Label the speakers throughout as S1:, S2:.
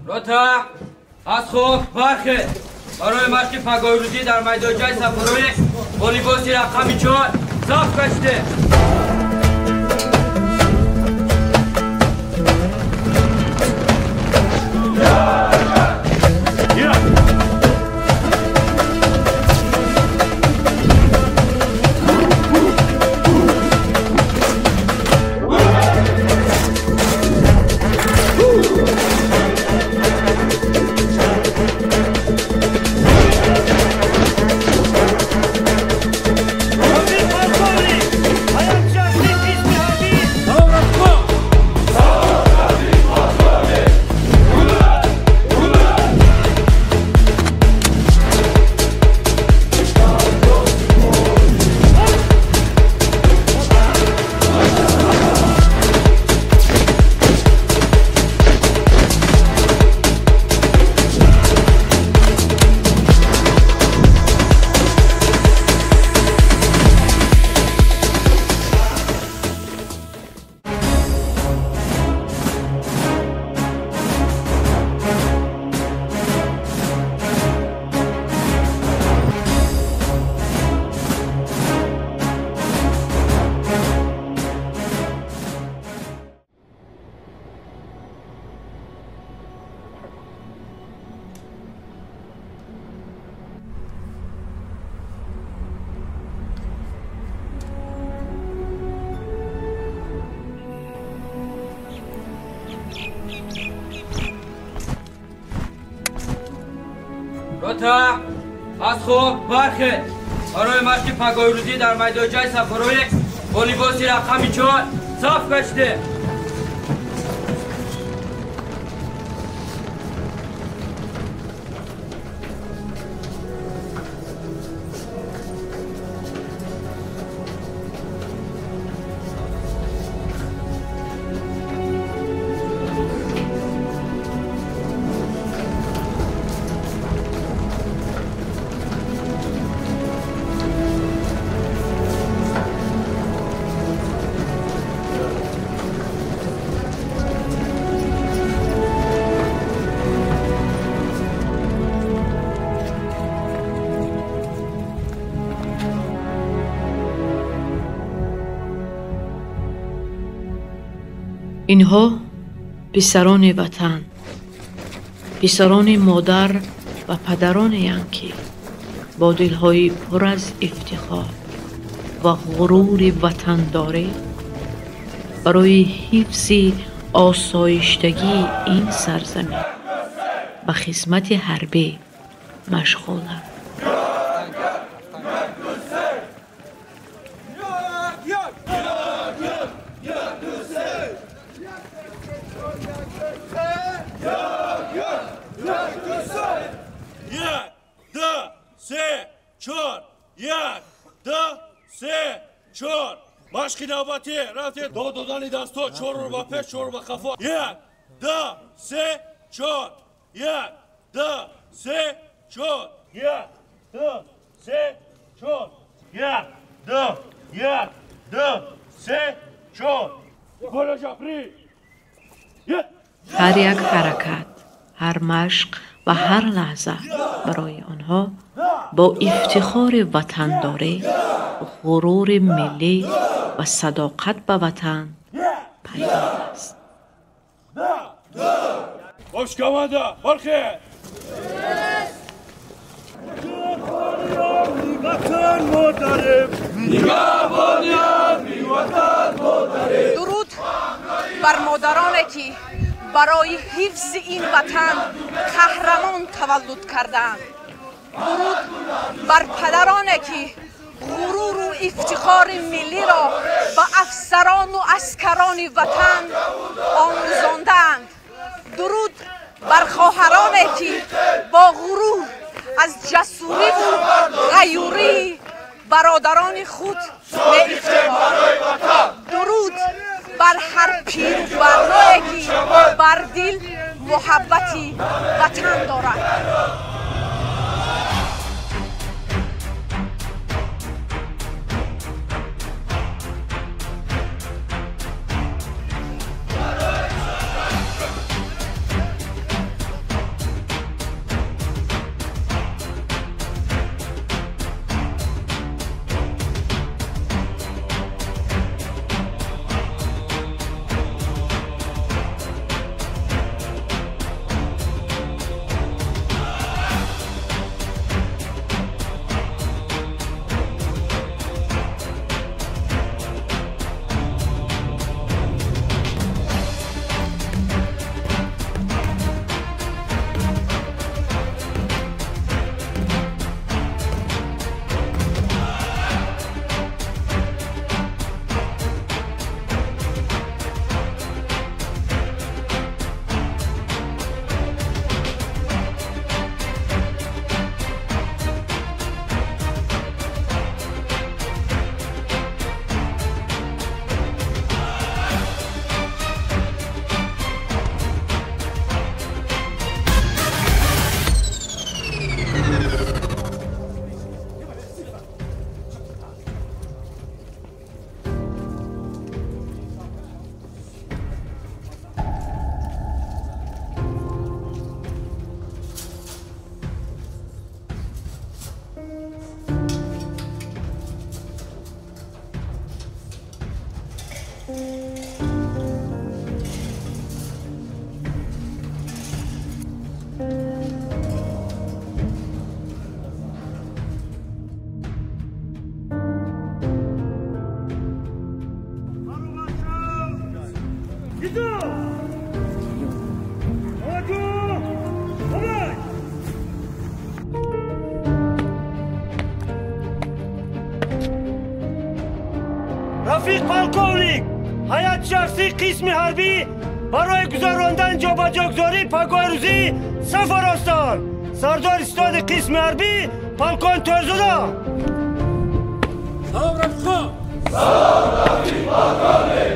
S1: Рота аз хоб бархез. Барои машқи пагоҳирӯзӣ дар майдончаи сафарои бо либоси рақами 4 саф кашиде. Рота аз хоб бархез. Барои машқи пагоҳирӯзӣ дар майдончаи сафарои бо либоси рақами 4 саф кашиде.
S2: Инҳо писарони ватан, писарони модар ва падаронеянд, ки бо дилҳои пур аз ифтихор ва ғурури ватандорӣ барои ҳифзи осоиштагии ин сарзамин ба хизмати ҳарбӣ машғуланд.
S3: Машқи навбатӣ рафте до додани дастҳо чорро ба пеш, чорро ба қафо. 1, 2, 3, 4. 1, 2, 3, 4. 1, 2, 3, 4. 1, 2, 1, 2, 3, 4. Бола ҷафрӣ.
S2: Ҳар як ҳаракат, ҳар машқ ва ҳар лаҳза барои онҳо бо ифтихори ватандорӣ, ғурури миллӣ ва садоқат ба ватан пайванд аст.
S3: Бош команда, бархез!
S4: Дуруд бар модароне, ки барои ҳифзи ин ватан қаҳрамон таваллуд кардаанд. Дуруд бар падароне, ки ғуруру ифтихори миллиро ба афсарону аскарони ватан омӯзондаанд. Дуруд бар хоҳароне, ки бо ғурур аз ҷасуриву ғайюрии бародарони худ меифтихоранд. Дуруд бар ҳар пиру барное, ки бар дил муҳаббати ватан дорад.
S3: Рафиқ полковник, ҳайати шахсии қисми ҳарбӣ барои гузарондани ҷобаҷогузории пагоҳи рӯзӣ сафар ҳастанд. Сардори ситоди қисми ҳарбӣ полковник Тоирзода. Салом рафиқон! Салом рафиқ полковник!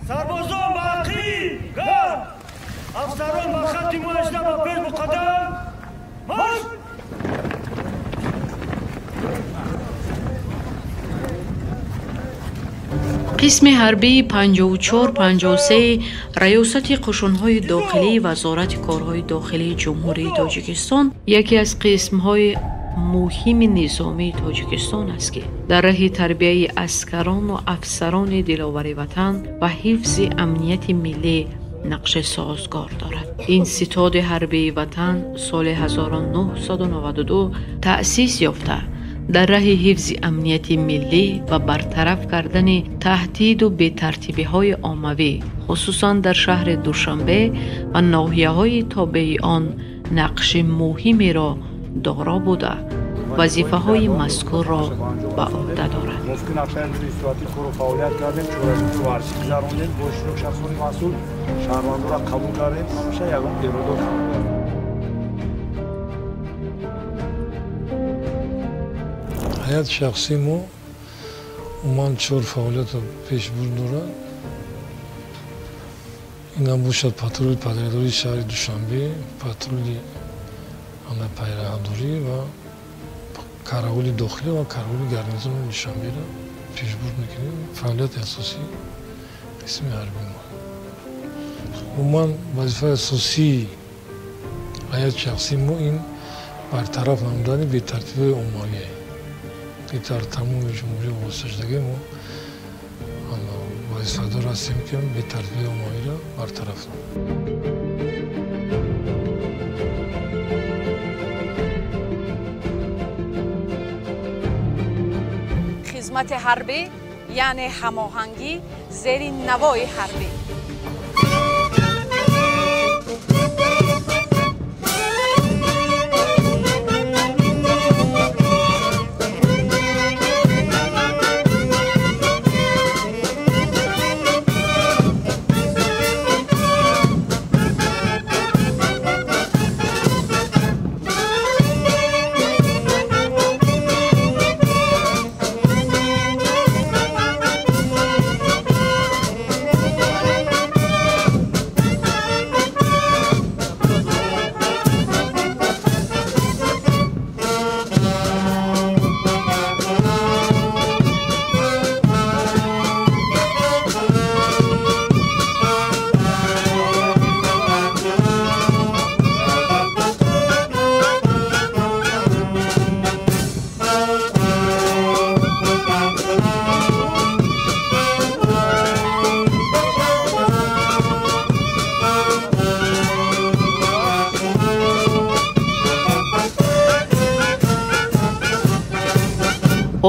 S3: Сарбозон ба ақиб гарм, афсарон ба хатти муайяшуда ба пеш муқаддам марш!
S2: Қисми ҳарбии 54-53 Раёсати қушунҳои дохилии Вазорати корҳои дохилии Ҷумҳурии Тоҷикистон яке аз қисмҳои муҳими низомии Тоҷикистон аст, ки дар раҳи тарбияи аскарону афсарони диловари ватан ва ҳифзи амнияти миллӣ нақши созгор дорад. Ин ситоди ҳарбии ватан соли 1992 таъсис ёфта, дар раҳи ҳифзи амнияти миллӣ ва бартараф кардани таҳдиду бетартибиҳои оммавӣ, хусусан дар шаҳри Душанбе ва ноҳияҳои тобеи он нақши муҳимеро доро буда, вазифаҳои мазкурро ба ӯҳда дорад.
S5: Мувофиқи нақшаи рӯзи истироҳатӣ кору фаъолият кардем, чорабиниҳои варзишӣ гузарондем, бо иштироки шахсони масъул шаҳрвандонро қабул кардем, ҳамеша ягон эродот набуд.
S6: Ҳайати шахсии мо умуман чор фаъолиятро пешбурд дорад. Инам бошад патрули падарадории шаҳри Душанбе, патрули пайраҳадорӣ ва караули дохилӣ ва караули гарнизони Душанберо пешбурд мекунем. Фаъолияти асосии қисми ҳарбии мо. Умуман вазифаи асосии ҳайати шахсии мо ин бартараф намудани бетартибиҳои оммавие, ки дар тамоми ҷумҳурӣ воситашудагӣ мо вазифадор ҳастем, ки бетартибиҳои оммавиро бартараф намоем.
S4: Хизмати ҳарбӣ яъне ҳамоҳангӣ зери навои ҳарбӣ.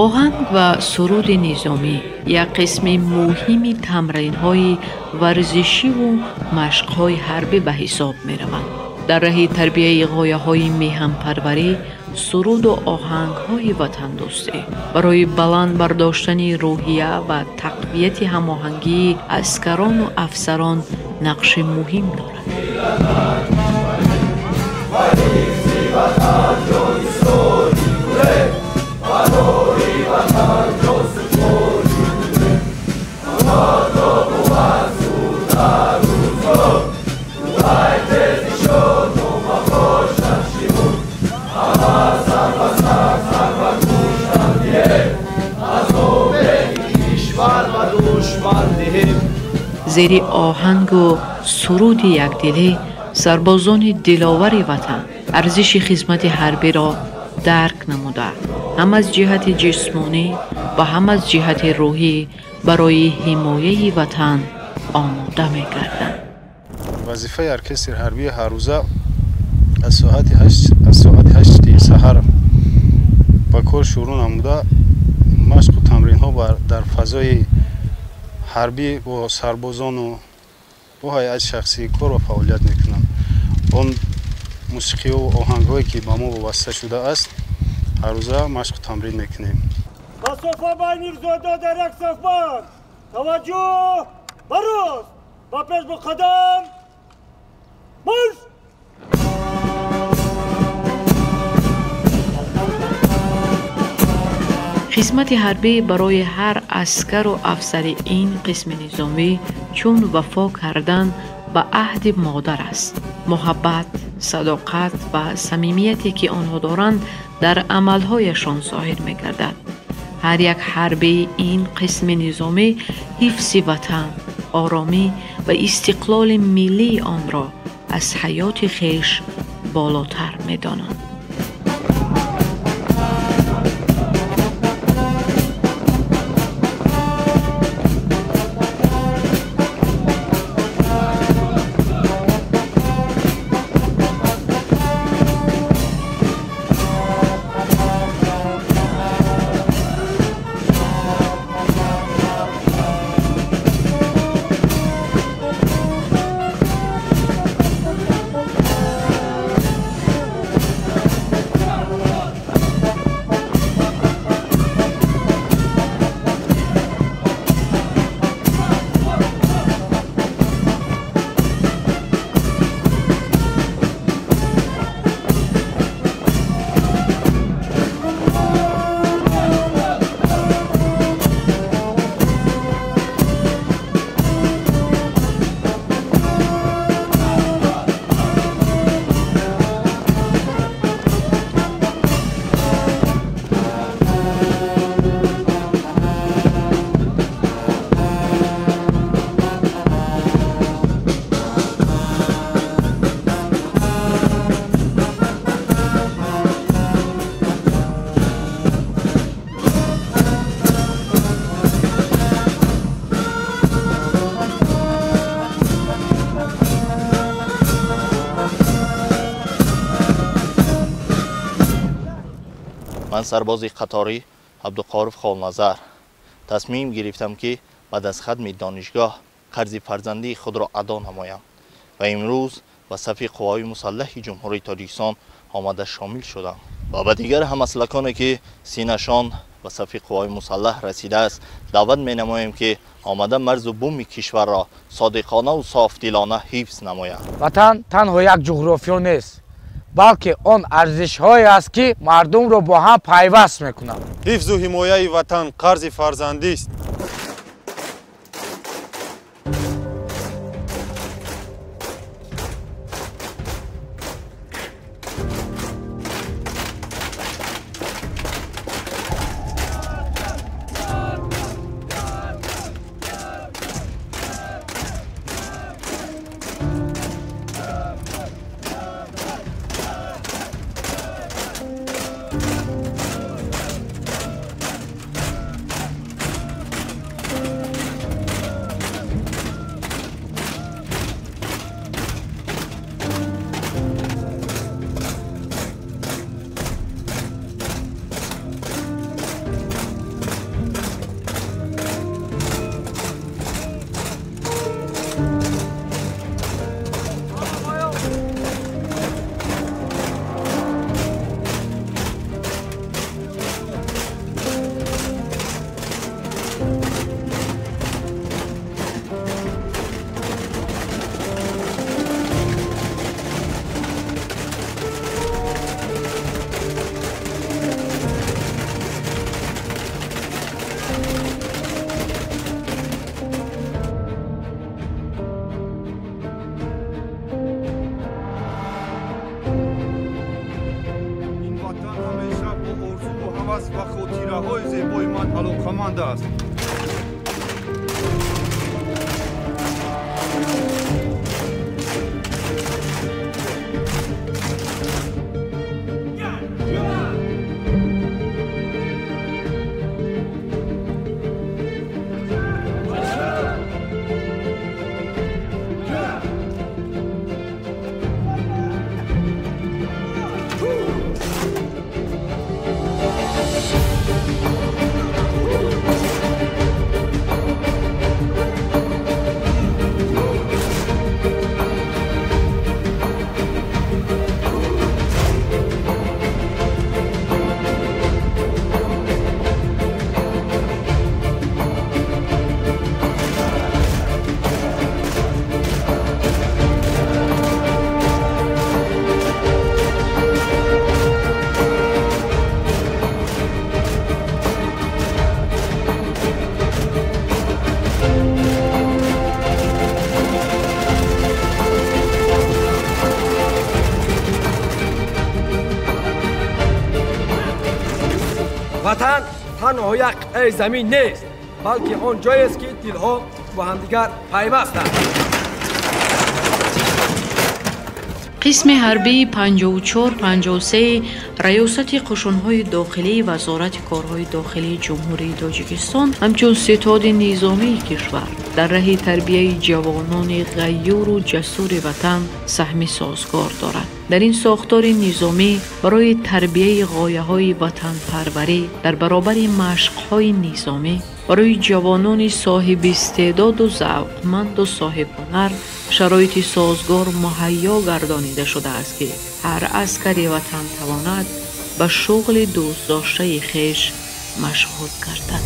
S2: Оҳанг ва суруди низомӣ як қисми муҳими тамринҳои варзишиву машқҳои ҳарбӣ ба ҳисоб мераванд. Дар раҳи тарбияи ғояҳои меҳанпарварӣ, суруду оҳангҳои ватандӯстӣ барои баланд бардоштани рӯҳия ва тақвияти ҳамоҳангии аскарону афсарон нақши муҳим дорад. Зери оҳангу суруди якдилӣ сарбозони диловари ватан арзиши хизмати ҳарбиро дарк намуда, ҳам аз ҷиҳати ҷисмонӣ ва ҳам аз ҷиҳати рӯҳӣ барои ҳимояи ватан омода мегарданд.
S7: Вазифаи оркестри ҳарбии ҳаррӯза аз соати 8 саҳар ба кор шурӯъ намуда, машқу тамринҳо дар фазои ҳарбӣ бо сарбозону бо ҳайати шахсӣ кор ва фаъолият мекунанд. Он мусиқиву оҳангҳое ки ба мо вобаста шудааст, ҳаррӯза машқу тамрин мекунем.
S3: Масофа байни взводҳо дар як сафбанд. Таваҷҷӯҳ ба рост, ба пеш бо қадам, марш!
S2: Хизмати ҳарбӣ барои ҳар аскару афсари ин қисми низомӣ чун вафо кардан ба аҳди модар аст. Муҳаббат, садоқат ва самимияте ки онҳо доранд дар амалҳояшон зоҳир мегардад. Ҳар як ҳарбии ин қисми низомӣ ҳифзи ватан, оромӣ ва истиқлоли миллии онро аз ҳаёти хеш болотар медонанд.
S8: Ман сарбози қаторӣ Абдуқоров Холназар тасмим гирифтам, ки баъд аз хатми донишгоҳ қарзи фарзандии худро адо намоям ва имрӯз ба сафи қувваҳои мусаллаҳи Ҷумҳурии Тоҷикистон омада шомил шудам ва ба дигар ҳамаслаконе, ки синашон ба сафи қувваҳои мусаллаҳ расидааст, даъват менамоем, ки омада марзу буми кишварро содиқонаву софдилона ҳифз намоянд.
S9: Ватан танҳо як ҷуғрофиё нест, балки он арзишҳое аст, ки мардумро бо ҳам пайваст мекунад.
S10: Ҳифзу ҳимояи ватан қарзи фарзандист. Алоқаманд аст.
S1: Ватан танҳо як қитъаи замин нест, балки он ҷоест, ки дилҳо бо ҳамдигар пайвастанд.
S2: Қисми ҳарбии 54-53 Раёсати қушунҳои дохилии Вазорати корҳои дохилии Ҷумҳурии Тоҷикистон ҳамчун ситоди низомии кишвар дар раҳи тарбияи ҷавонони ғайюру ҷасури ватан саҳми созгор дорад. Дар ин сохтори низомӣ барои тарбияи ғояҳои ватанпарварӣ дар баробари машқҳои низомӣ барои ҷавонони соҳиби истеъдоду завқманду соҳибҳунар шароити созгор муҳайё гардонида шудааст, ки ҳар аскари ватан тавонад ба шуғли дӯстдоштаи хеш машғул гардад.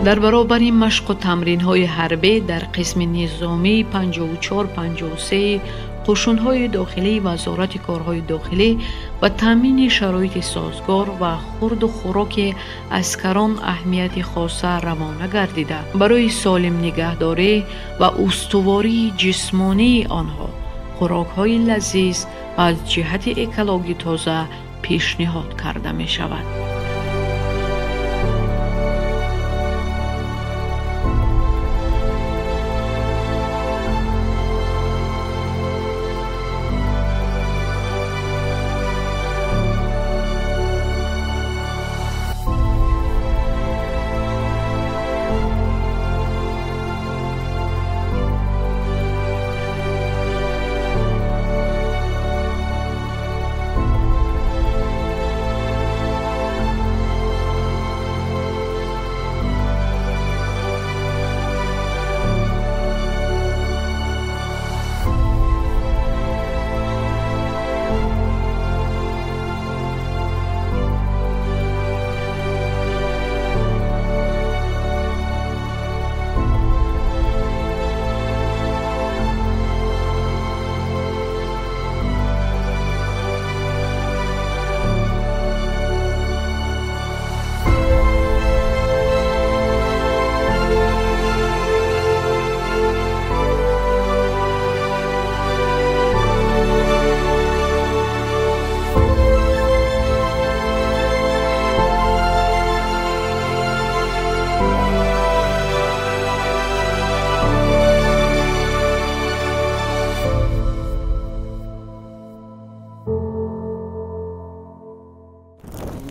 S2: Дар баробари машқу тамринҳои ҳарбӣ дар қисми низомии 54-53 қӯшунҳои дохилии Вазорати корҳои дохилӣ ба таъмини шароити созгор ва хурду хӯроки аскарон аҳамияти хоса равона гардида, барои солим нигаҳдорӣ ва устувории ҷисмонии онҳо хӯрокҳои лазиз ва аз ҷиҳати экологӣ тоза пешниҳод карда мешавад.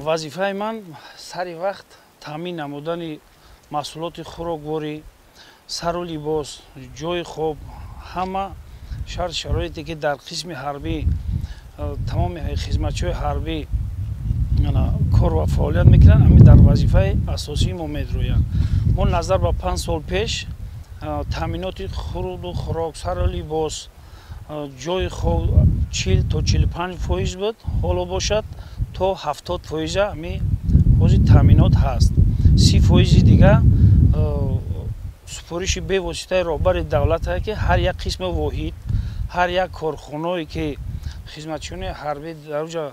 S11: Вазифаи ман сари вақт таъмин намудани маҳсулоти хӯрокворӣ, сару либос, ҷойи хоб, ҳама шарт шароите ки дар қисми ҳарбӣ тамоми хизматчиҳои ҳарбӣ кор ва фаъолият мекунанд, ҳамин дар вазифаи асосии мо медроянд. Мо назар ба 5 сол пеш таъминоти хӯрду хӯрок, сару либос, ҷойи хоб 40 то 45% буд, ҳоло бошад то 70% ҳами ҳозир таъминот ҳаст. 30% дига супориши бевоситаи роҳбари давлат ҳаст, ки ҳар як қисми воҳид, ҳар як корхоное ки хизматчиёни ҳарбӣ дар оҷа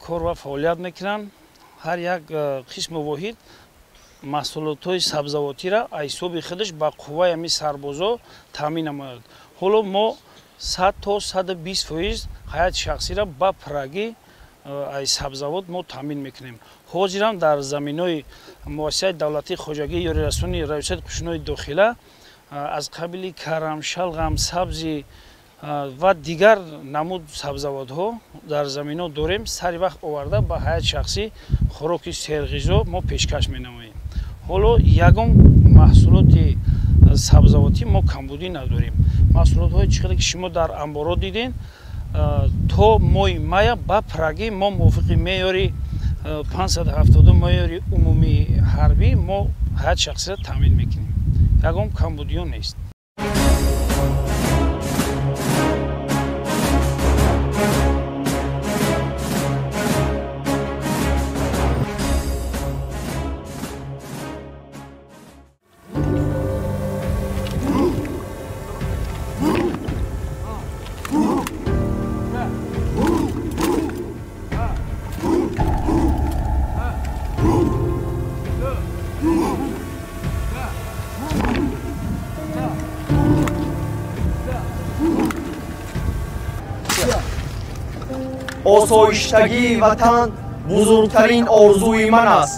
S11: кор ва фаъолият мекунанд, ҳар як қисми воҳид маҳсулотҳои сабзавотиро аз ҳисоби худаш ба қувваи ҳамин сарбозо таъмин намояд. Ҳоло мо 100 то 120% ҳайати шахсиро ба пуррагӣ аз сабзавот мо таъмин мекунем. Ҳозирам дар заминои муассисаи давлатии хоҷагии ёрирасони раёсати қӯшунҳои дохила аз қабили карам, шалғам, сабзӣ ва дигар намуд сабзавотҳо дар замино дорем. Сари вақт оварда ба ҳайати шахсӣ хӯроки серғизо мо пешкаш менамоем. Ҳоло ягон маҳсулоти сабзавотӣ мо камбудӣ надорем. Маҳсулотҳои чӣ қадар ки шумо дар амборо дидем, то моҳи мая ба пуррагӣ мо мувофиқи меъёри 572 меъёри умумии ҳарбӣ мо ҳайати шахсиро таъмин мекунем. Ягон камбудиё нест.
S12: Осоиштагии ватан бузургтарин орзуи ман аст.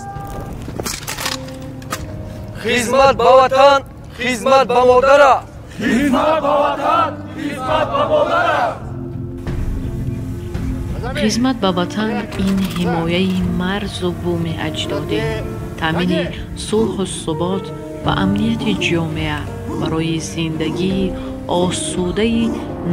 S12: Хизмат ба ватан, хизмат ба модар аст.
S3: Хизмат ба ватан, хизмат ба модар аст.
S2: Хизмат ба ватан ин ҳимояи марзу буми аҷдодӣ, таъмини сулҳу субот ва амнияти ҷомеа барои зиндагии осудаи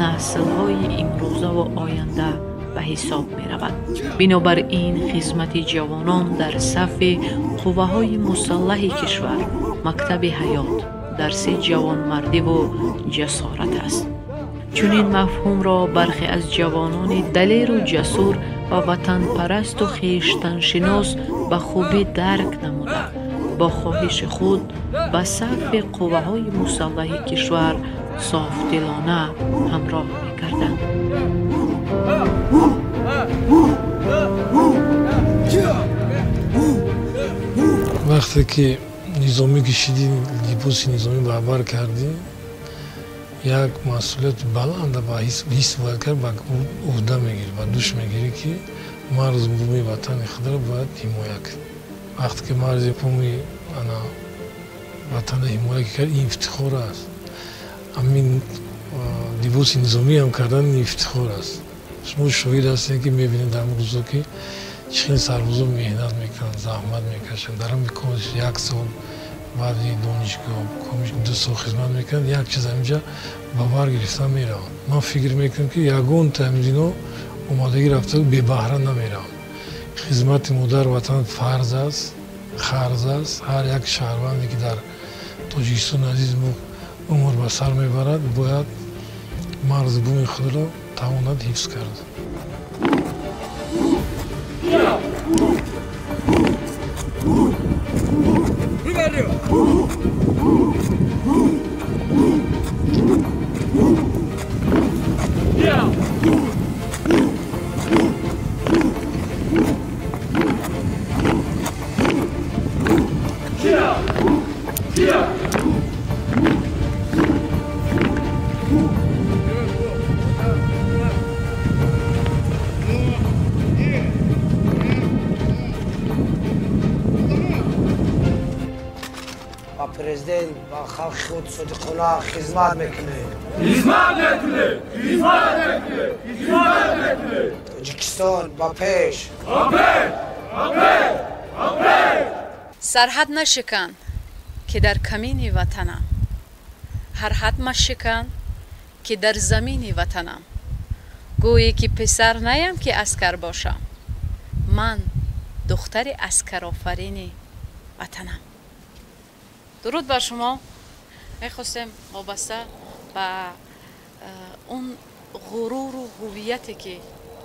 S2: наслҳои имрӯза ва оянда ба ҳисоб меравад. Бинобар ин хизмати ҷавонон дар сафи қувваҳои мусаллаҳи кишвар мактаби ҳаёт, дарси ҷавонмардиву ҷасорат аст. Чунин мафҳумро бархе аз ҷавонони далеру ҷасур ва ватанпарасту хештаншинос ба хубӣ дарк намуда, Бо хоҳиши худ ба сафи қувваҳои мусаллаҳи кишвар софдилона ҳамроҳ мекарданд.
S6: Вақте ки низомӣ кишидӣ, либоси низомӣ ба бар кардӣ, як масъулияти баланда ба ҳис бояд кард, ба уҳда мегирӣ, ба дӯш мегирӣ, ки марзу буми ватани худро бояд ҳимоя кунӣ. Вақте ки марзи буми ватанро ҳимоя кард, ин ифтихор аст. Ҳамин либоси низомиам кардан ин ифтихор аст. Шумо шоҳид ҳастед, ки мебинед дар рӯзо, ки чӣ хел сарбозон меҳнат мекунанд, заҳмат мекашанд. Дар ҳамин кор як сол баъди донишгоҳ 2 сол хизмат мекунанд, як чиз ҳаминҷа ба бар гирифта мераванд. Ман фикр мекунам, ки ягон тамрино омодагӣ рафта бебаҳра намераванд. Хизмати модар ватан фарз аст, қарз аст. Ҳар як шаҳрванде, ки дар Тоҷикистони азизи мо умр ба сар мебарад, бояд марзу буми худро тавонад ҳифз кард.
S9: Президент ба халқи худ содиқона хизмат мекунем.
S3: Хизмат мекунем, хизмат мекунем, хизмат мекунем.
S9: Тоҷикистон ба пеш!
S3: Ба пеш, ба пеш, ба пеш!
S13: Сарҳад нашикан, ки дар камини ватанам. Ҳарҳад машикан, ки дар замини ватанам. Гӯе ки писар наям, ки аскар бошам. Ман духтари аскарофарини ватанам. Дуруд бар шумо. Мехостем вобаста ба он ғуруру ҳуввияте, ки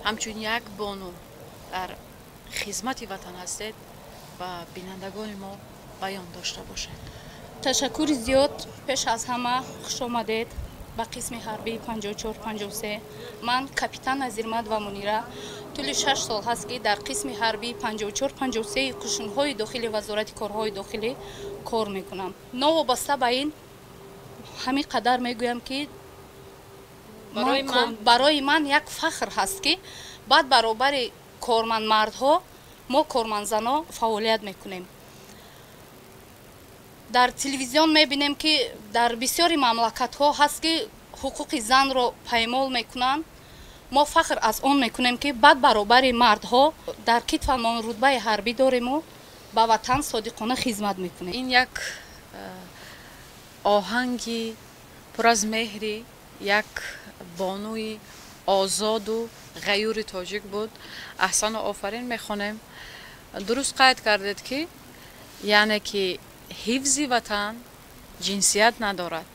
S13: ҳамчун як бону дар хизмати ватан ҳастед, ба бинандагони мо баён дошта бошед.
S14: Ташаккури зиёд. Пеш аз ҳама хушомадед ба қисми ҳарбии 54-53. Ман капитан Назирмад ва Мунира. Тӯли 6 сол ҳаст, ки дар қисми ҳарбии 54-53 қушунҳои дохили Вазорати корҳои дохилӣ кор мекунам. Новобаста ба ин ҳамин қадар мегӯям, ки барои ман як фахр ҳаст, ки баъд баробари кормандмардҳо мо кормандзанҳо фаъолият мекунем. Дар телевизион мебинем, ки дар бисёри мамлакатҳо ҳаст, ки ҳуқуқи занро паймол мекунанд. Мо фахр аз он мекунем, ки баъд баробари мардҳо дар китфамон рутбаи ҳарбӣ дорему ба ватан содиқона хизмат мекунем.
S13: Ин як оҳанги пур аз меҳри як бонуи озоду ғаюри тоҷик буд. Аҳсану офарин мехонем. Дуруст қайд кардед, ки яъне ки ҳифзи ватан ҷинсият надорад.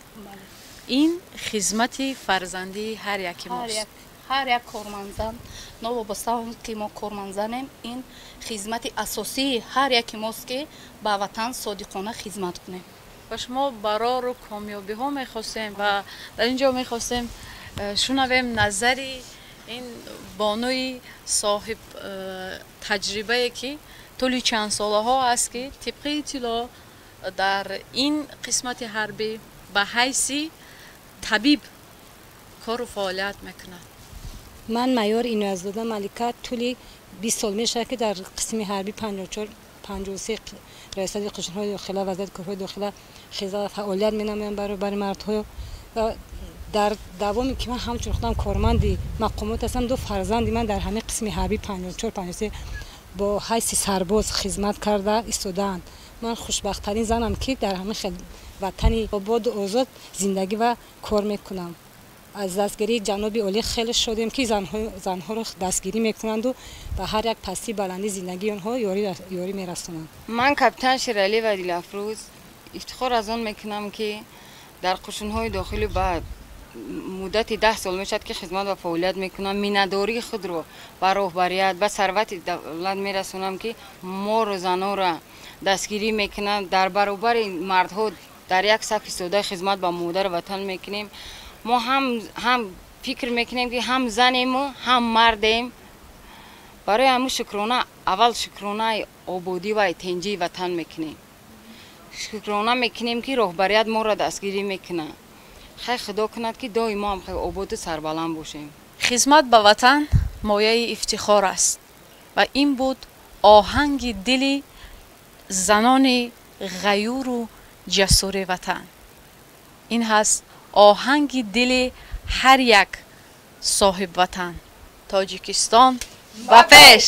S13: Ин хизмати фарзандии ҳар яки мост.
S14: Ҳар як кормандзан, новобаста он ки мо кормандзанем, ин хизмати асосии ҳар яки мост, ки ба ватан содиқона хизмат кунем.
S13: Ба шумо барору комёбиҳо мехостем ва дар ин ҷо мехостем шунавем назари ин бонуи соҳиб таҷрибае, ки тӯли чанд солаҳо аст, ки тибқи иттилоъ дар ин қисмати ҳарбӣ ба ҳайси табиб кору фаъолият мекунад.
S15: Ман майор Инояззода Малика, тӯли 20 сол мешавад, ки дар қисми ҳарбӣ 54-53 раёсати қушунҳои дохила, вазорати корҳои дохила хизмат фаъолият менамоям баробари мардҳо. Ва дар давоме ки ман ҳамчун худам корманди мақомот ҳастам, 2 фарзанди ман дар ҳамин қисми ҳарбӣ 54-53 бо ҳайси сарбоз хизмат карда истодаанд. Ман хушбахттарин занам, ки дар ҳамин ватани ободу озод зиндагӣ ва кор мекунам. Аз дастгирии ҷаноби олӣ хеле шодем, ки занҳоро дастгирӣ мекунанду ба ҳар як пастии баландии зиндагии онҳо ёрӣ мерасонанд.
S16: Ман капитан Шералиева Дилафрӯз ифтихор аз он мекунам, ки дар қушунҳои дохилӣ ба муддати 10 сол мешавад, ки хизмат ва фаъолият мекунам. Миннатдории худро ба роҳбарият, ба сарвати давлат мерасонам, ки моро занонро дастгирӣ мекунанд. Дар баробари мардҳо дар як саф истода хизмат ба модар ватан мекунем. Мо ҳам фикр мекунем, ки ҳам занему ҳам мардем. Барои ҳамун шукрона, аввал шукронаи ободӣ ва тинҷии ватан мекунем. Шукрона мекунем, ки роҳбарият моро дастгирӣ мекунад. Хай худо кунад, ки доимо ҳам хеле ободу сарбаланд бошем.
S13: Хизмат ба ватан мояи ифтихор аст ва ин буд оҳанги дили занони ғаюру ҷасури ватан. Ин ҳаст оҳанги дили ҳар як соҳибватан. Тоҷикистон ба пеш!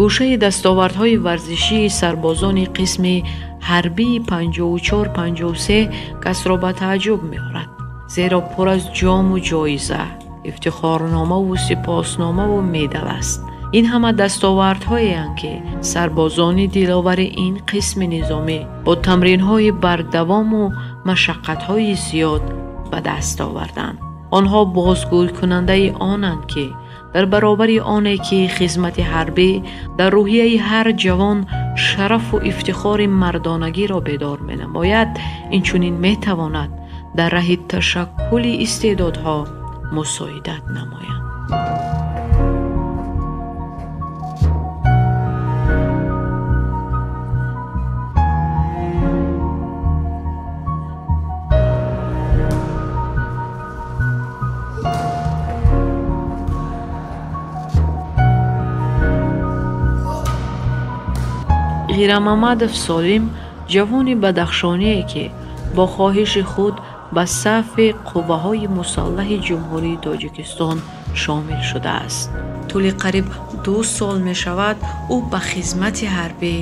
S2: Гӯшаи дастовардҳои варзишии сарбозони қисми ҳарбии 54-53 касро ба тааҷҷуб меорад, зеро пур аз ҷому ҷоиза, ифтихорномаву сипосномаву медал аст. Ин ҳама дастовардҳоеанд, ки сарбозони диловари ин қисми низомӣ бо тамринҳои бардавому машаққатҳои зиёд ба даст оварданд. Онҳо бозгӯйкунандаи онанд, ки дар баробари оне ки хизмати ҳарбӣ дар рӯҳияи ҳар ҷавон шарафу ифтихори мардонагиро бедор менамояд, инчунин метавонад дар раҳи ташаккули истеъдодҳо мусоидат намояд. Ғирамамадов Солим ҷавони бадахшоние, ки бо хоҳиши худ ба сафи қувваҳои мусаллаҳи Ҷумҳурии Тоҷикистон шомил шудааст. Тӯли қариб 2 сол мешавад, ӯ ба хизмати ҳарбӣ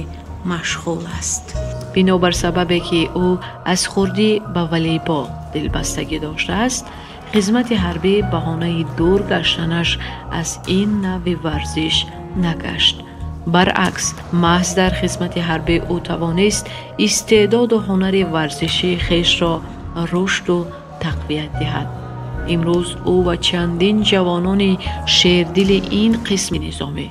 S2: машғул аст. Бинобар сабабе ки ӯ аз хурдӣ ба волейбол дилбастагӣ доштааст, хизмати ҳарбӣ баҳонаи дур гаштанаш аз ин навъи варзиш нагашт. Баръакс, маҳз дар хизмати ҳарбӣ ӯ тавонист истеъдоду ҳунари варзишии хешро рушду тақвият диҳад. Имрӯз ӯ ва чандин ҷавонони шердили ин қисми низомӣ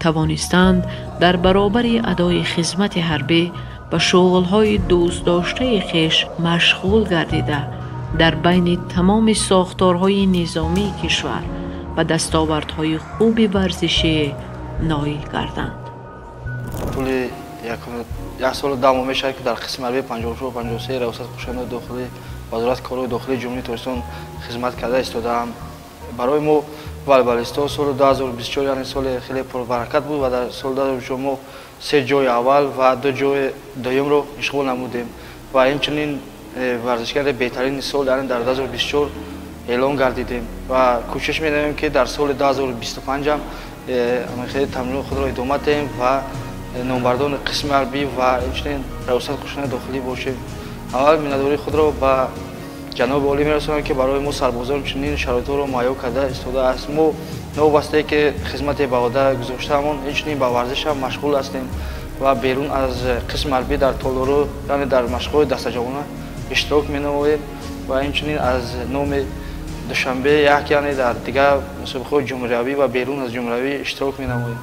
S2: тавонистанд дар баробари адои хизмати ҳарбӣ ба шуғлҳои дӯстдоштаи хеш машғул гардида, дар байни тамоми сохторҳои низомии кишвар ба дастовардҳои хуби варзишӣ ноил гарданд.
S17: Тӯли як солу 10 моҳ мешавад, ки дар қисми ҳарбии 54-53 раёсати қӯшунҳои дохилӣ Вазорати корҳои дохилии Ҷумҳурии Тоҷикистон хизмат карда истодаам. Барои мо волейболистҳо соли 2024, яъне соли хеле пурбаракат буд ва дар соли 2024 мо 3 ҷои аввал ва 2 ҷои дуюмро ишғол намудем ва инчунин варзишгари беҳтарини сол, яъне дар 2024 эълон гардидем ва кӯшиш менамоем, ки дар соли 2025 ҳам хеле тамрини худро идома диҳем ва номбардони қисми ҳарбӣ ва инчунин раёсати қӯшунҳои дохилӣ бошем. Аввал миннатдории худро ба ҷаноби олӣ мерасонам, ки барои мо сарбозон чунин шароитҳоро муҳайё карда истодааст. Мо новобастае ки хизмати ба уҳда гузоштаамон, инчунин ба варзиш ҳам машғул ҳастем ва берун аз қисми ҳарбӣ дар толору, яъне дар машқҳои дастаҷамъона иштирок менамоем ва инчунин аз номи Душанбе як, яъне дар дигар мусобиқаҳои ҷумҳуриявӣ ва берун аз ҷумҳуриявӣ иштирок менамоем.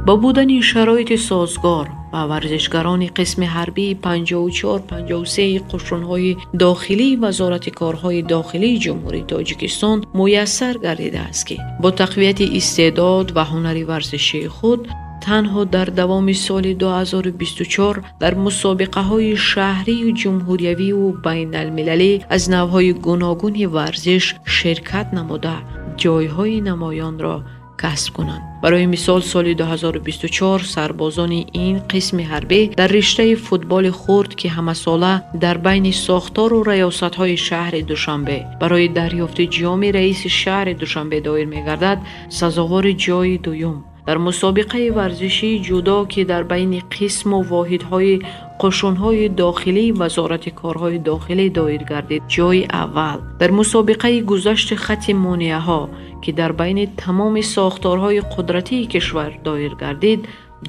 S2: Бо будани шароити созгор ба варзишгарони қисми ҳарбии 54-53 қӯшунҳои дохилии Вазорати корҳои дохилии Ҷумҳурии Тоҷикистон муяссар гардидааст, ки бо тақвияти истеъдод ва ҳунари варзишии худ танҳо дар давоми соли 2024 дар мусобиқаҳои шаҳрию ҷумҳуриявию байналмилалӣ аз навъҳои гуногуни варзиш ширкат намуда, ҷойҳои намоёнро касб кунанд. Барои мисол, соли 2024 сарбозони ин қисми ҳарбӣ дар риштаи футболи хурд, ки ҳамасола дар байни сохтору раёсатҳои шаҳри Душанбе барои дарёфти ҷоми раиси шаҳри Душанбе доир мегардад, сазовори ҷойи дуюм, дар мусобиқаи варзишии ҷудо, ки дар байни қисму воҳидҳои қушунҳои дохилии Вазорати корҳои дохилӣ доир гардид, ҷойи аввал, дар мусобиқаи гузашти хати монеаҳо, ки дар байни тамоми сохторҳои қудратии кишвар доир гардид,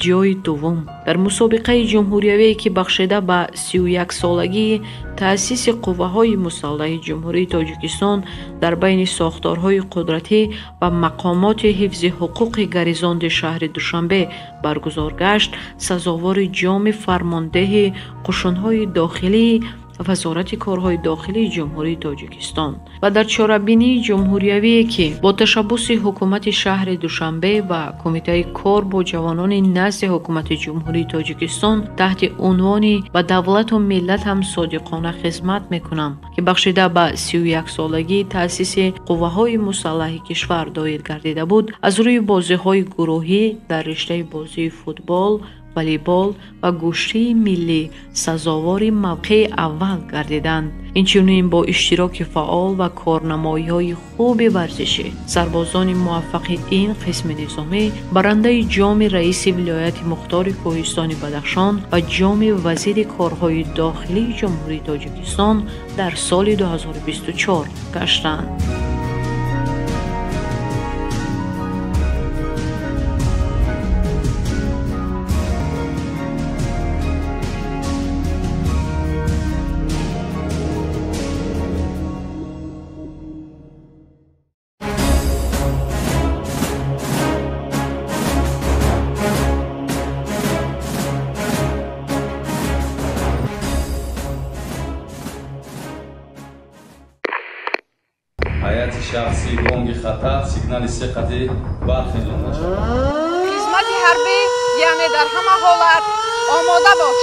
S2: ҷойи дуввум, дар мусобиқаи ҷумҳуриявие, ки бахшида ба 31-солагии таъсиси қувваҳои мусаллаҳи Ҷумҳурии Тоҷикистон дар байни сохторҳои қудратӣ ва мақомоти ҳифзи ҳуқуқи гарнизони шаҳри Душанбе баргузор гашт, сазовори ҷоми фармондеҳи қушунҳои дохилии Вазорати корҳои дохилии Ҷумҳурии Тоҷикистон ва дар чорабинии ҷумҳуриявие, ки бо ташаббуси ҳукумати шаҳри Душанбе ва Кумитаи кор бо ҷавонони назди ҳукумати Ҷумҳурии Тоҷикистон таҳти унвони «Ба давлату миллатам содиқона хизмат мекунам», ки бахшида ба 31-солагии таъсиси қувваҳои мусаллаҳи кишвар доир гардида буд, аз рӯи бозиҳои гурӯҳӣ дар риштаи бозии футбол, волейбол ва гӯштии миллӣ сазовори мавқеи аввал гардиданд. Инчунин бо иштироки фаъол ва корнамоиҳои хуби варзишӣ сарбозони муваффақи ин қисми низомӣ барандаи ҷоми раиси вилояти мухтори Кӯҳистони Бадахшон ва ҷоми вазири корҳои дохилии Ҷумҳурии Тоҷикистон дар соли 2024 гаштанд.
S18: ҳайати шахсӣ бонги хатар сигнали се қатъи бархезонда шавад.
S4: Хизмати ҳарбӣ яъне дар ҳама ҳолат омода бош.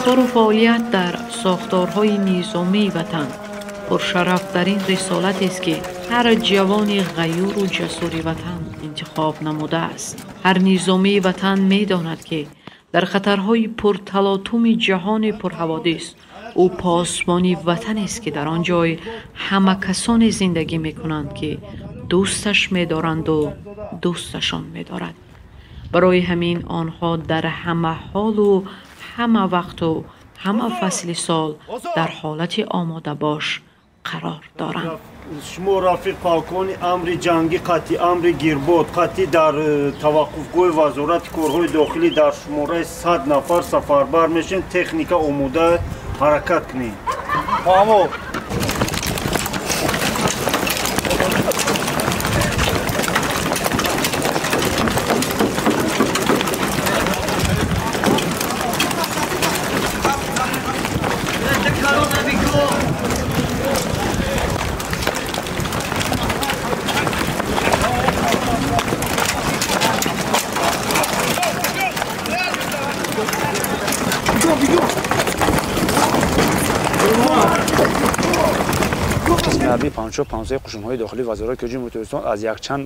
S2: Кору фаъолият дар сохторҳои низомии ватан пуршарафтарин рисолатест, ки ҳар ҷавони ғаюру ҷасури ватан интихоб намудааст. Ҳар низомии ватан медонад, ки дар хатарҳои пурталотуми ҷаҳони пурҳаводис ӯ посбони ватанест, ки дар он ҷой ҳама касоне зиндагӣ мекунанд, ки дӯсташ медоранду дӯсташон медорад. Барои ҳамин онҳо дар ҳама ҳолу ҳама вақту ҳама фасли сол дар ҳолати омодабош қарор доранд.
S19: Шумо рафиқ полковник амри ҷангӣ қатъи амри гирбод қатъи дар таваққуфгоҳи Вазорати корҳои дохилӣ дар шумораи 100 нафар сафарбар мешавем. Техника омода, ҳаракат кунед.
S12: Фаҳмо.
S5: Қисми ҳарбии 5453 қушунҳои дохилии Вазорати корҳои Ҷумҳурии Тоҷикистон аз якчанд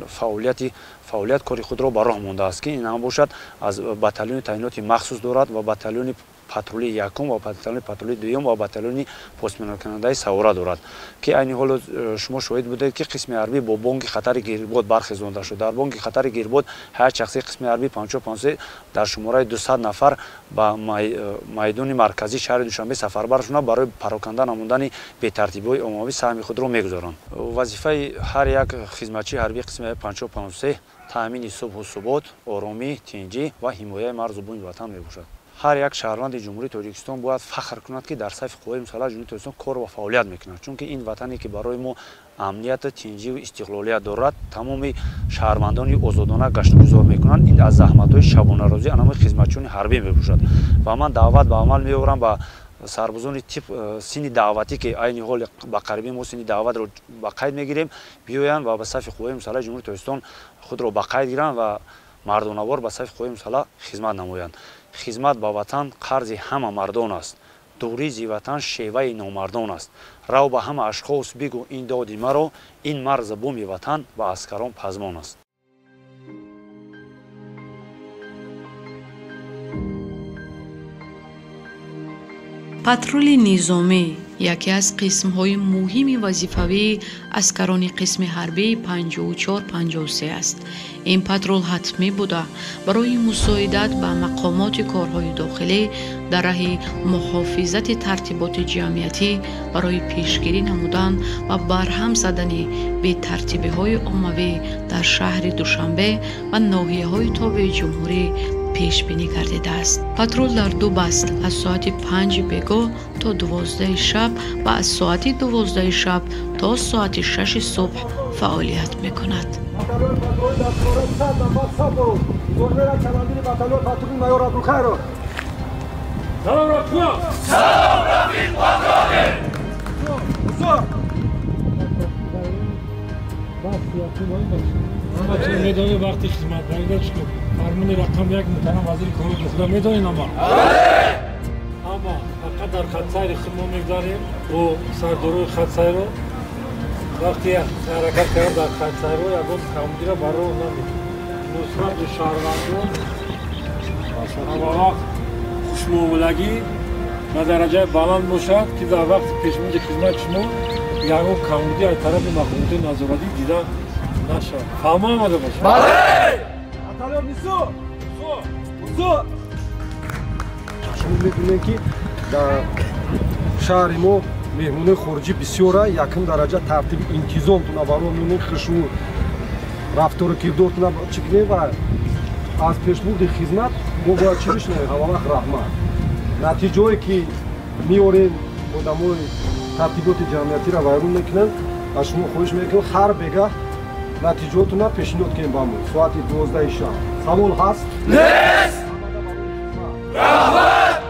S5: фаъолият кори худро ба роҳ мондааст, ки ин ҳам бошад аз батальони таъиноти махсус дорад ва батальони патрулии якум ва батальони патрулии дуюм ва батальони посбинокунандаи савора дорад, ки айни ҳол шумо шоҳид будед, ки қисми ҳарбӣ бо бонги хатари гирбод бархезонда шуд. Дар бонги хатари гирбод ҳайати шахсии қисми ҳарбии 5453 дар шумораи 200 нафар ба майдони марказии шаҳри Душанбе сафарбар шуданд, барои пароканда намудани бетартибиҳои оммавӣ саҳми худро мегузоранд. Вазифаи ҳар як хизматчии ҳарбии қисми 5453 таъмини сулҳу субот, оромӣ, тинҷӣ ва ҳимояи марзу буми ватан мебошад. Ҳар як шаҳрванди Ҷумҳурии Тоҷикистон бояд фахр кунад, ки дар сафи қувваҳои мусаллаҳи Ҷумҳурии Тоҷикистон кор ва фаъолият мекунад, чунки ин ватане, ки барои мо амнияту тинҷиву истиқлолият дорад, тамоми шаҳрвандони озодона гаштугузор мекунанд. Ин аз заҳматҳои шабонарӯзии анамои хизматчиёни ҳарбӣ мебошад. Ва ман даъват ба амал меорам ба сарбозони тип синни даъватӣ, ки айни ҳол ба қариби мо синни даъватро ба қайд мегирем, биёянд ва ба сафи қувваҳои мусаллаҳи Ҷумҳурии Тоҷикистон худро ба қайд гиранд ва Мардонавор ба сафи қувваҳои мусаллаҳ хизмат намоянд. Хизмат ба ватан қарзи ҳама мардон аст. Дурӣ зи ватан шеваи номардон аст. Рав ба ҳама ашхос бигӯ ин доди маро, ин марзу буми ватан ба аскарон пазмон аст.
S2: Патрули низомӣ яке аз қисмҳои муҳими вазифавии аскарони қисми ҳарбии 54-53 аст. Ин патрул ҳатмӣ буда, барои мусоидат ба мақомоти корҳои дохилӣ дар раҳи муҳофизати тартиботи ҷамъиятӣ, барои пешгирӣ намудан ва барҳам задани бетартибиҳои оммавӣ дар шаҳри Душанбе ва ноҳияҳои тобеи ҷумҳурӣ пешбинӣ гардидааст. Патрул дар ду баст аз соати 5 бегоҳ то 12 шаб ва аз соати 12 шаб то соати 6 субҳ фаъолият мекунад.
S6: Медонед вақти хизмат барида чӣ кор? Фармони рақам 1 муҳтарам вазири корҳои дохила медонед ама? Ама фақат дар хатсайри худ мо мегузарем бо сардорои хатсайро. Вақти ҳаракат кардан дар хатсайро ягон камбудиро ба роҳ намедиҳем. Нусрат ба шаҳрвандон ҳамавақт хушмуомилагӣ ба дараҷаи баланд бошад, ки дар вақти пешбурди хизмати шумо ягон камбудӣ аз тарафи мақомоти назоратӣ дида нашавад. Фаҳмо омада бошад?
S20: Шумо мебинед, ки дар шаҳри мо меҳмонои хориҷӣ бисёра, якум дараҷа тартиби интизомтона барои мемонед, хушрӯ рафтору кирдортона чӣ кунед ва аз пешбурди хизмат мо бояд чӣ бишнавем? Ҳамавақт раҳмат. Натиҷое ки меорем, одамои тартиботи ҷамъиятиро вайрон мекунанд, аз шумо хоҳиш мекунем ҳар бегаҳ натиҷаотона пешниҳод кунем ба мо соати 12 шаб. Савол ҳаст?
S3: Нест! Раҳмат!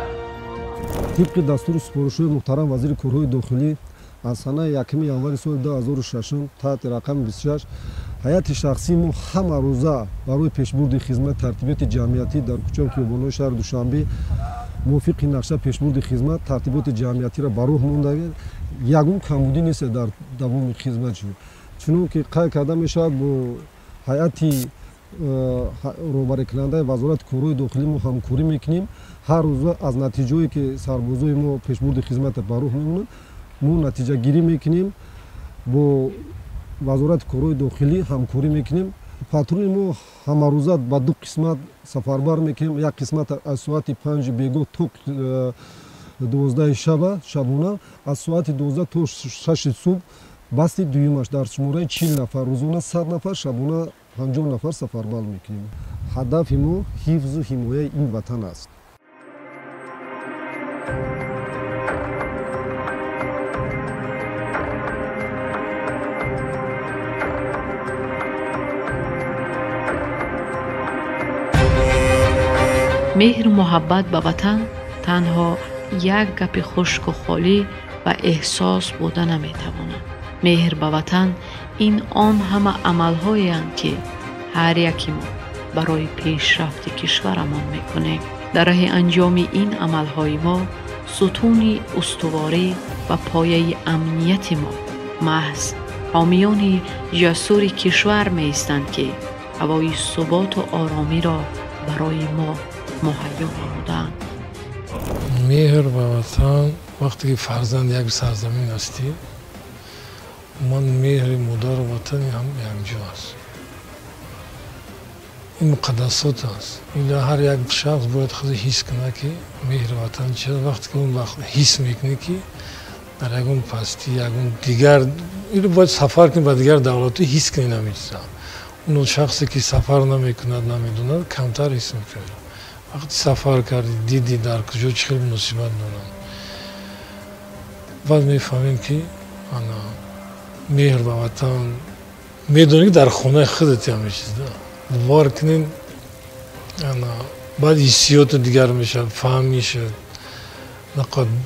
S20: Тибқи дастуру супоришҳои муҳтарам вазири корҳои дохилӣ аз санаи 1 январи соли 2006 таҳти рақами 26 ҳайати шахсии мо ҳама рӯза барои пешбурди хизмат тартиботи ҷамъиятӣ дар кӯчаву хиёбонҳои шаҳри Душанбе мувофиқи нақша пешбурди хизмат тартиботи ҷамъиятиро ба роҳ монда, ягон камбудӣ нест дар давоми хизмат. Чунон ки қайд карда мешавад, бо ҳайати роҳбарикунандаи вазорати корҳои дохилӣ мо ҳамкорӣ мекунем. Ҳар рӯза аз натиҷое ки сарбозои мо пешбурди хизматро ба роҳ мемонанд, мо натиҷагирӣ мекунем, бо вазорати корҳои дохилӣ ҳамкорӣ мекунем. Патрули мо ҳамарӯза ба ду қисмат сафарбар мекунем. Як қисмат аз соати 5 бегоҳ то 12 шаба шабона, аз соати 12 то 6 субҳ басти дуюмаш дар шумораи 40 нафар, рӯзона 100 нафар, шабона 50 нафар сафарбар мекунем. Ҳадафи мо ҳифзу ҳимояи ин ватан аст.
S2: Меҳру муҳаббат ба ватан танҳо як гапи хушку холӣ ва эҳсос буда наметавонад. Меҳр ба ватан ин он ҳама амалҳоеанд, ки ҳар яке мо барои пешрафти кишварамон мекунем. Дар раҳи анҷоми ин амалҳои мо сутуни устуворӣ ва пояи амнияти мо маҳз ҳомиёни ҷасури кишвар меистанд, ки ҳавои суботу оромиро барои мо муҳайё намуданд.
S6: Меҳр ба ватан вақте ки фарзанд як сарзамин ҳастӣ, ман меҳри модару ватани ҳам якҷо аст. Ин муқаддасот аст. Ин ҳар як шахс бояд худ ҳис кунад, ки меҳри ватан чи аст. Вақте ки он вақт ҳис мекунӣ, ки дар ягон пастӣ, ягон дигар, инро бояд сафар кунӣ ба дигар давлатҳо, ҳис кунӣ ҳамин чиза. Он шахсе ки сафар намекунад, намедонад, камтар ҳис мекунад. Вақти сафар кардӣ, дидӣ дар куҷо чӣ хел муносибат доранд, баъд мефаҳмем, ки ана меҳр ба ватан медонӣ, ки дар хонаи худат ҳамин чиз бовар кунед, ана баъд ҳиссиёту дигар мешавад, фаҳм мешавад,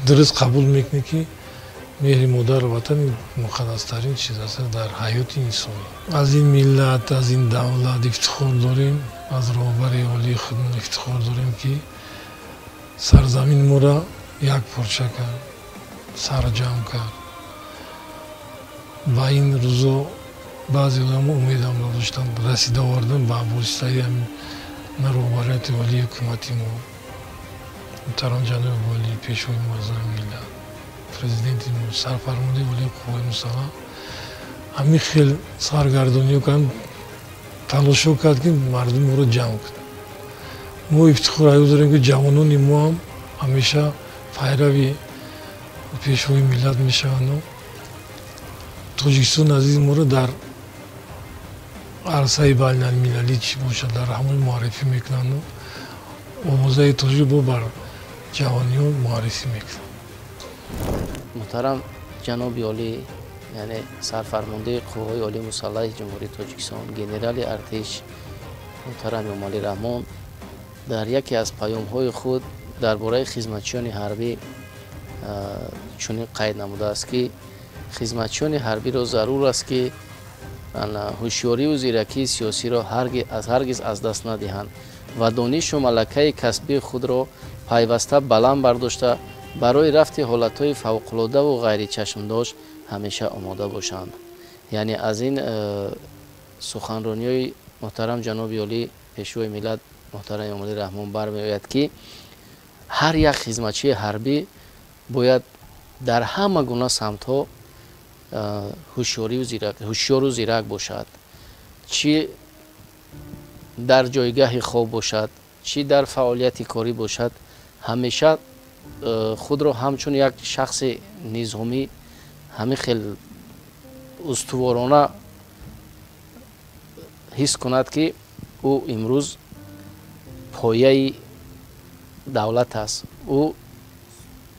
S6: дуруст қабул мекунӣ, ки меҳри модару ватан муқаддастарин чиз аст дар ҳаёти инсонӣ. Аз ин миллат, аз ин давлат ифтихор дорем. Аз роҳбари олии худмон ифтихор дорем, ки сарзамини моро як порча кард, сарҷамъ кард. Ба ин рӯзо баъзе одамо умедам надоштанд, расида овардан ба воситаи ҳамин роҳбарияти олии ҳукумати мо, муҳтарам ҷаноби олӣ, пешвои муаззами миллат, президенти мо, сарфармондаи олии қувваи мусаллаҳ ҳамин хел саргардониё кард, талошҳо кард, ки мардуми моро ҷамъ кунад. Мо ифтихор аю дорем, ки ҷавонони мо ҳам ҳамеша пайрави пешвои миллат мешаванду Тоҷикистони азизи моро дар арсаи байналмилалӣ чӣ бошад, дар ҳамон муаррифӣ мекунанду овозаи тоҷик бо бар ҷаҳониён муаррифӣ мекунанд.
S21: Муҳтарам ҷаноби олӣ, яъне сарфармондаи қувваҳои олии мусаллаҳи Ҷумҳурии Тоҷикистон, генерали артиш муҳтарам Эмомалӣ Раҳмон дар яке аз паёмҳои худ дар бораи хизматчиёни ҳарбӣ чунин қайд намудааст, ки хизматчиёни ҳарбиро зарур аст, ки ҳушёриву зиракии сиёсиро ҳаргиз аз даст надиҳанд ва донишу малакаи касбии худро пайваста баланд бардошта барои рафти ҳолатҳои фавқулоддаву ғайричашмдошт ҳамеша омода бошанд. Яъне аз ин суханрониҳои муҳтарам ҷаноби олӣ, пешвои миллат муҳтарам Эмомалӣ Раҳмон бармеояд, ки ҳар як хизматчии ҳарбӣ бояд дар ҳама гуна самтҳо ҳушёру зирак бошад, чӣ дар ҷойгаҳи хоб бошад, чӣ дар фаъолияти корӣ бошад, ҳамеша худро ҳамчун як шахси низомӣ ҳамин хел устуворона ҳис кунад, ки ӯ имрӯз пояи давлат аст, ӯ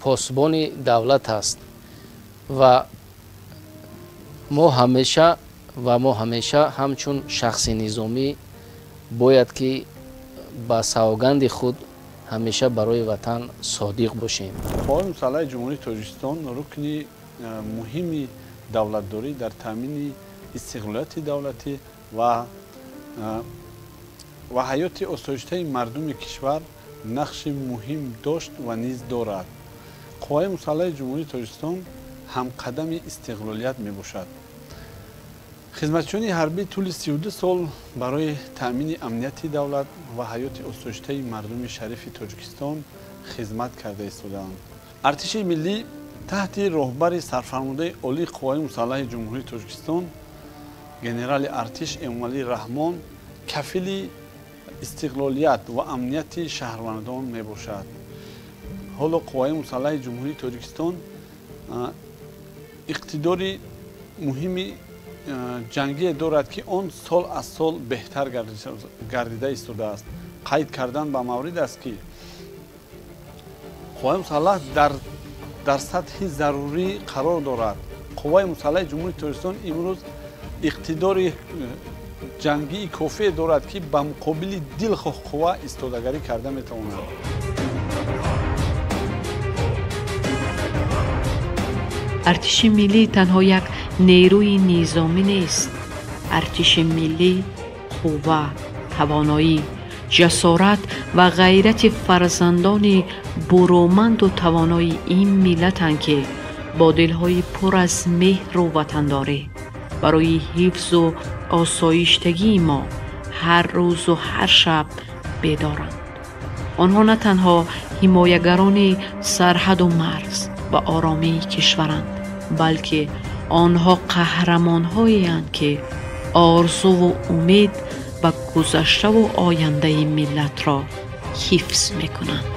S21: посбони давлат аст ва мо ҳамеша ҳамчун шахси низомӣ бояд ки ба савганди худ ҳамеша барои ватан содиқ бошем.
S22: Қувваҳои мусаллаҳи Ҷумҳурии Тоҷикистон рукни муҳими давлатдорӣ дар таъмини истиқлолияти давлатӣ ва ҳаёти осоиштаи мардуми кишвар нақши муҳим дошт ва низ дорад. Қувваҳои мусаллаҳи Ҷумҳурии Тоҷикистон ҳамқадами истиқлолият мебошад. Хизматчиёни ҳарбӣ тӯли 32 сол барои таъмини амнияти давлат ва ҳаёти осоиштаи мардуми шарифи Тоҷикистон хизмат карда истодаанд. Артиши миллӣ таҳти роҳбари сарфармондаи олии қувваҳои мусаллаҳи Ҷумҳурии Тоҷикистон генерали артиш Эмомалӣ Раҳмон кафили истиқлолият ва амнияти шаҳрвандон мебошад. Ҳоло қувваҳои мусаллаҳи Ҷумҳурии Тоҷикистон иқтидори муҳими ҷангие дорад, ки он сол аз сол беҳтар гардида истодааст. Қайд кардан ба маврид аст, ки қувваҳои мусаллаҳ дар сатҳи зарурӣ қарор дорад. Қувваҳои мусаллаҳи Ҷумҳурии Тоҷикистон имрӯз иқтидори ҷангии кофие дорад, ки ба муқобили дилхоҳ қувва истодагарӣ карда метавонад.
S2: Артиши миллӣ танҳо як нерӯи низомӣ нест. Артиши миллӣ қувва, тавоноӣ, ҷасорат ва ғайрати фарзандони буруманду тавонои ин миллатанд, ки бо дилҳои пур аз меҳру ватандорӣ барои ҳифзу осоиштагии мо ҳар рӯзу ҳар шаб бедоранд. Онҳо на танҳо ҳимоягарони сарҳаду марз ва оромии кишваранд, балки онҳо қаҳрамонҳоеанд, ки орзуву умед ба гузаштаву ояндаи миллатро ҳифз мекунанд.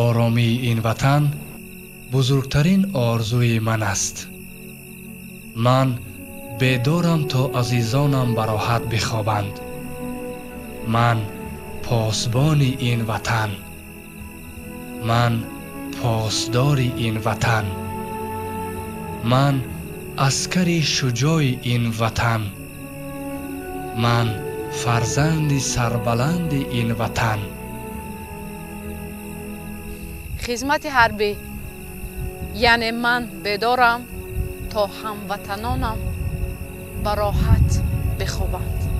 S23: Оромии ин ватан бузургтарин орзуи ман аст. Ман бедорам то азизонам бароҳат бихобанд. Ман посбони ин ватан. Ман посдори ин ватан. Ман аскари шуҷои ин ватан. Ман фарзанди сарбаланди ин ватан.
S13: Хизмати ҳарбӣ яъне ман бедорам то ҳамватанонам ба роҳат бихобанд.